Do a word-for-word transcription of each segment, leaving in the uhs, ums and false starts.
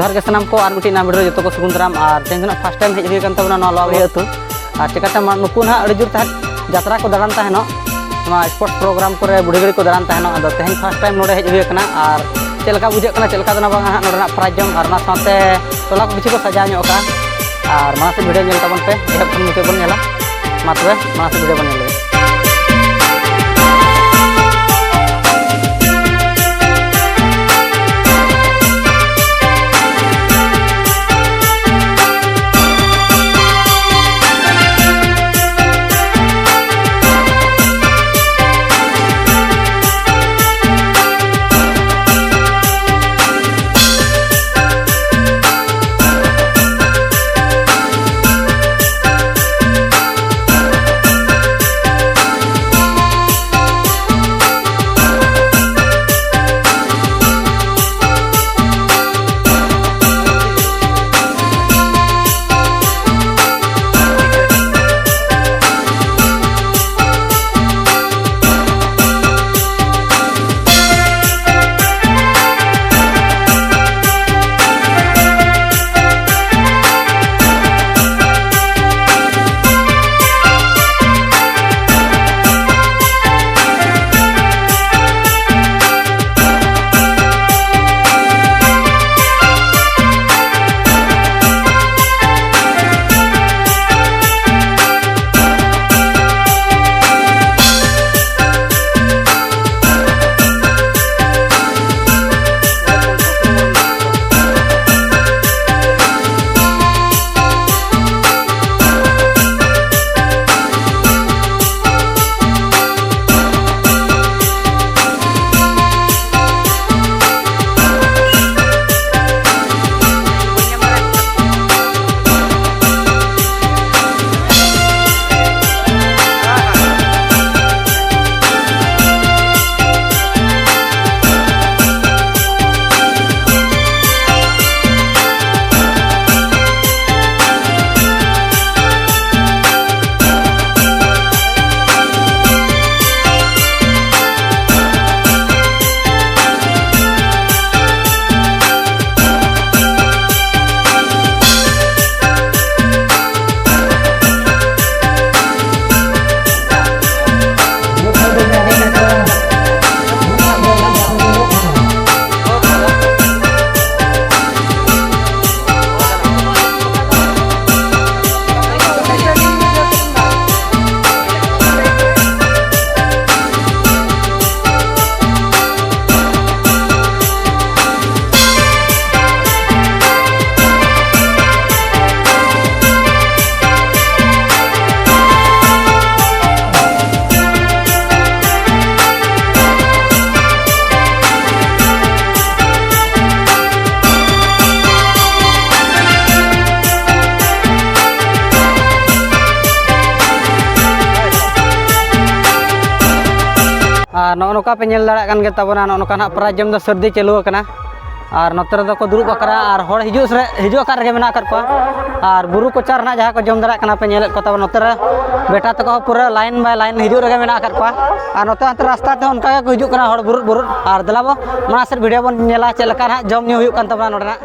ᱡᱚᱦᱟᱨ ᱜᱮ ᱥᱟᱱᱟᱢ ᱠᱚ, ᱟᱨ ᱢᱤᱫᱴᱤᱡ ᱱᱟᱣᱟ video ᱨᱮ ᱡᱚᱛᱚ ᱠᱚ ᱥᱟᱹᱜᱩᱱ ᱫᱟᱨᱟᱢ᱾ ᱟᱨ ᱛᱮᱦᱮᱧ ᱫᱚ ᱱᱟᱜ first time ᱦᱮᱡ ᱦᱩᱭ ᱟᱠᱟᱱ ᱛᱟᱵᱚᱱᱟ ᱱᱚᱣᱟ ᱞᱚᱣᱟ ᱵᱟᱹᱲᱤᱭᱟᱹ ᱟᱹᱛᱩ᱾ ᱟᱨ ᱪᱮᱠᱟᱛᱮ ᱢᱟ-, ᱱᱩᱠᱩ ᱱᱟᱜ ᱟᱹᱰᱤ ᱡᱳᱨ ᱛᱟᱦᱮᱸᱫ ᱡᱟᱛᱨᱟ ᱠᱚ ᱫᱟᱬᱟᱱ ᱛᱟᱦᱮᱱᱚᱜ, ᱱᱚᱣᱟ sports program ᱠᱚᱨᱮ ᱵᱩᱰᱷᱤ ᱜᱟᱹᱲᱤ ᱠᱚ ᱫᱟᱬᱟᱱ ᱛᱟᱦᱮᱱᱚᱜ᱾ ᱟᱫᱚ ᱛᱮᱦᱮᱧ first time ᱱᱚᱰᱮ ᱦᱮᱡ ᱦᱩᱭ ᱟᱠᱟᱱᱟ᱾ ᱟᱨ ᱪᱮᱫ ᱞᱮᱠᱟ ᱵᱩᱡᱷᱟᱹᱜ ᱠᱟᱱᱟ, ᱪᱮᱫ ᱞᱮᱠᱟ ᱫᱚ ᱱᱟᱜ ᱵᱟᱝ ᱦᱟᱸᱜ ᱱᱚᱰᱮᱱᱟᱜ prize jump ᱟᱨ ᱚᱱᱟ ᱥᱟᱶᱛᱮ ᱴᱚᱞᱟ ᱠᱚ ᱠᱤᱪᱷᱩ ᱠᱚ ᱥᱟᱡᱟᱣ ᱧᱚᱜ ᱟᱠᱟᱫᱼᱟ᱾ ᱟᱨ ᱢᱟᱲᱟᱝ ᱥᱮᱫ video ᱧᱮᱞ ᱛᱟᱵᱚᱱ ᱯᱮ, ᱮᱦᱚᱵ ᱠᱷᱚᱱ ᱢᱩᱪᱟᱹᱫ ᱵᱚᱱ ᱧᱮᱞᱟ᱾ ᱢᱟ ᱛᱚᱵᱮ ᱢᱟᱲᱟᱝ ᱥᱮᱫ video ᱵᱚᱱ ᱧᱮᱞ ᱞᱮᱜᱮ᱾ ᱟᱨ ᱱᱚᱜᱼᱚ ᱱᱚᱝᱠᱟ ᱯᱮ ᱧᱮᱞ ᱫᱟᱲᱮᱭᱟᱜ ᱠᱟᱱ ᱜᱮ ᱛᱟᱵᱚᱱᱟ, ᱱᱚᱜᱼᱚ ᱱᱚᱝᱠᱟ ᱱᱟᱜ prize ᱡᱚᱢ ᱫᱚ ᱥᱟᱹᱨᱫᱤ ᱪᱟᱹᱞᱩ ᱟᱠᱟᱱᱟ᱾ ᱟᱨ ᱱᱚᱛᱮ ᱨᱮᱫᱚ ᱠᱚ ᱫᱩᱲᱩᱵ ᱟᱠᱟᱱᱟ ᱟᱨ ᱦᱚᱲ ᱦᱤᱡᱩᱜ ᱥᱮ ᱦᱤᱡᱩᱜ ᱟᱠᱟᱫ ᱨᱮᱜᱮ ᱢᱮᱱᱟᱜ ᱟᱠᱟᱫ ᱠᱚᱣᱟ᱾ ᱟᱨ ᱵᱩᱨᱩ ᱠᱚᱪᱟ ᱨᱮᱱᱟᱜ ᱡᱟᱦᱟᱸ ᱠᱚ ᱡᱚᱢ ᱫᱟᱲᱮᱭᱟᱜ ᱠᱟᱱᱟ ᱯᱮ, ᱧᱮᱞᱮᱫ ᱠᱚ ᱛᱟᱵᱚᱱᱟ ᱱᱚᱛᱮ ᱨᱮ ᱵᱮᱴᱟ ᱛᱟᱠᱚ ᱦᱚᱸ ᱯᱩᱨᱟᱹ line by line ᱦᱤᱡᱩᱜ ᱨᱮᱜᱮ ᱢᱮᱱᱟᱜ ᱟᱠᱟᱫ ᱠᱚᱣᱟ᱾ ᱟᱨ ᱱᱚᱛᱮ ᱦᱟᱱᱛᱮ ᱨᱟᱥᱛᱟ ᱛᱮᱦᱚᱸ ᱚᱱᱠᱟ ᱜᱮᱠᱚ ᱦᱤᱡᱩᱜ ᱠᱟᱱᱟ ᱦᱚᱲ ᱵᱩᱨᱩᱫ ᱵᱩᱨᱩᱫ᱾ ᱟᱨ ᱫᱮᱞᱟ ᱵᱚ ᱢᱟᱲᱟᱝ ᱥᱮᱫ video ᱵᱚᱱ ᱧᱮᱞᱟ ᱪᱮᱫ ᱞᱮᱠᱟ ᱱᱟᱦᱟᱜ ᱡᱚᱢ ᱧᱩ ᱦᱩᱭᱩᱜ ᱠᱟᱱ ᱛᱟᱵᱚᱱᱟ ᱱᱚᱰᱮᱱᱟᱜ᱾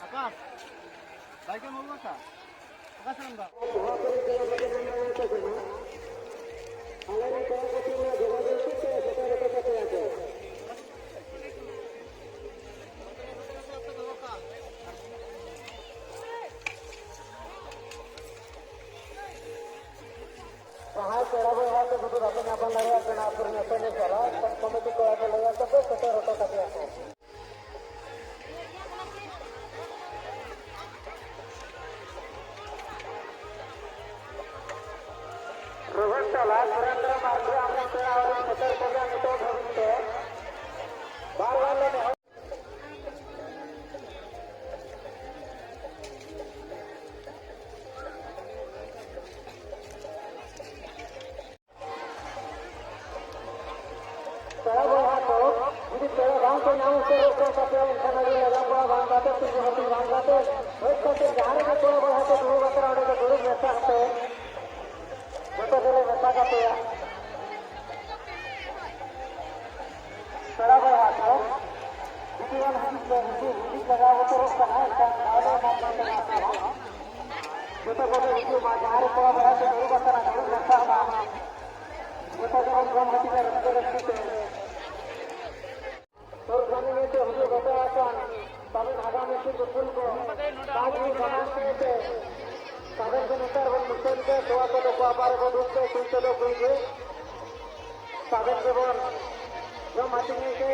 ᱟᱠᱟᱥ, ᱵᱟᱭ ᱠᱟᱹᱢᱤ ᱠᱟᱱᱟ? ᱚᱠᱟ ᱥᱮᱱ ᱫᱚ? ᱡᱟᱦᱟᱸᱭ ᱯᱮᱲᱟ ᱵᱚᱭᱦᱟ ᱠᱚ ᱡᱩᱫᱤ ᱵᱟᱯᱮ ᱧᱟᱯᱟᱢ ᱫᱟᱲᱮᱭᱟᱜ ᱠᱟᱱᱟ, ᱟᱯᱮ ᱨᱮᱱ ᱮᱯᱮᱢ ᱪᱟᱞᱟᱜ, ᱠᱚᱢᱤᱴᱤ ᱠᱚᱲᱟ ᱠᱚ ᱞᱟᱹᱭ ᱟᱠᱚ ᱯᱮ, ᱥᱮᱴᱮᱨ ᱦᱚᱴᱚ ᱠᱟᱯᱮᱭᱟ ᱠᱚ᱾ ᱞᱟᱞ ᱥᱩᱨᱮᱱᱫᱨᱚ ᱢᱟᱨᱰᱤ ᱟᱢᱨᱮᱱ ᱯᱮᱲᱟ ᱦᱚᱲ ᱥᱮᱴᱮᱨ ᱠᱚᱜᱮ ᱱᱤᱛᱚᱜ ᱫᱷᱟᱹᱵᱤᱡ ᱛᱮ ᱵᱟᱨ ᱵᱟᱨ ᱞᱮ ᱱᱮᱦᱚᱨ᱾ ᱯᱮᱲᱟ ᱵᱚᱭᱦᱟ ᱠᱚ, ᱡᱩᱫᱤ ᱯᱮᱲᱟ ᱵᱟᱝ ᱠᱚ ᱧᱟᱢ ᱩᱛᱟᱹᱨᱚᱜ ᱠᱟᱱ ᱛᱟᱯᱮᱭᱟ, ᱮᱱᱠᱷᱟᱱ ᱟᱹᱰᱤ ᱞᱟᱜᱟᱣ ᱠᱚᱣᱟ, ᱵᱟᱝ ᱠᱟᱛᱮ ᱛᱤᱸᱜᱩ ᱦᱟᱹᱯᱤᱫ ᱵᱟᱝ ᱠᱟᱛᱮ ᱦᱮᱡ ᱠᱟᱛᱮ ᱡᱟᱦᱟᱸ ᱨᱮᱜᱮ ᱯᱮᱲᱟ ᱵᱚᱭᱦᱟ ᱠᱚ ᱫᱩᱲᱩᱵ ᱟᱠᱟᱱᱟ, ᱚᱸᱰᱮ ᱜᱮ ᱫᱩᱲᱩᱵ ᱢᱮᱥᱟᱜ ᱯᱮ᱾ ᱡᱚᱛᱚ ᱜᱮᱞᱮ ᱢᱮᱥᱟ ᱠᱟᱯᱮᱭᱟ᱾ ᱯᱮᱲᱟ ᱵᱚᱭᱦᱟ ᱠᱚ, ᱡᱩᱫᱤ ᱵᱚᱱ ᱦᱤᱡᱩᱜ ᱯᱮ, ᱦᱤᱡᱩᱜ, ᱦᱤᱡᱩᱜ ᱞᱟᱜᱟᱣ ᱩᱛᱟᱹᱨᱚᱜ ᱠᱟᱱᱟ, ᱮᱱᱠᱷᱟᱱ ᱫᱟᱣ ᱞᱮ ᱮᱢᱟ ᱯᱮ ᱠᱟᱱᱟ ᱟᱯᱮ ᱦᱚᱸ᱾ ᱡᱚᱛᱚ ᱠᱚᱯᱮ ᱦᱤᱡᱩᱜ ᱢᱟ, ᱡᱟᱦᱟᱸ ᱨᱮ ᱯᱮᱲᱟ ᱵᱚᱭᱦᱟ ᱠᱚ ᱫᱩᱲᱩᱵ ᱟᱠᱟᱱᱟ, ᱫᱩᱲᱩᱵ ᱢᱮᱥᱟᱜ ᱢᱟ᱾ ᱡᱚᱛᱚ ᱜᱮᱵᱚᱱ ᱡᱚᱢ ᱦᱟᱹᱴᱤᱧᱟ ᱨᱟᱹᱥᱠᱟᱹ ᱨᱟᱹᱥᱠᱤ ᱛᱮ᱾ ᱥᱩᱨ ᱥᱟᱺᱜᱤᱧ ᱛᱮ ᱦᱩᱭᱩᱜ ᱜᱚᱴᱟ ᱟᱠᱟᱱ ᱛᱟᱵᱮᱱ ᱟᱜᱟᱢ ᱤᱥᱤᱱ ᱩᱯᱩᱞ ᱠᱚ ᱥᱟᱡᱽ ᱦᱚᱸ ᱥᱟᱢᱟᱝ ᱛᱮ ᱛᱮ ᱛᱟᱵᱮᱱ ᱠᱚ ᱱᱮᱛᱟᱨ ᱵᱚᱱ ᱢᱩᱪᱟᱹᱫ ᱛᱮ ᱛᱚᱣᱟ ᱠᱚᱫᱚ ᱠᱚ ᱟᱵᱟᱨ ᱵᱚᱱ ᱩᱵ ᱛᱮ ᱠᱩᱲᱤ ᱠᱚᱫᱚ ᱠᱩᱲᱤ ᱜᱮ ᱛᱟᱵᱮᱱ ᱜᱮᱵᱚᱱ ᱡᱚᱢ ᱦᱟᱹᱴᱤᱧ ᱛᱮ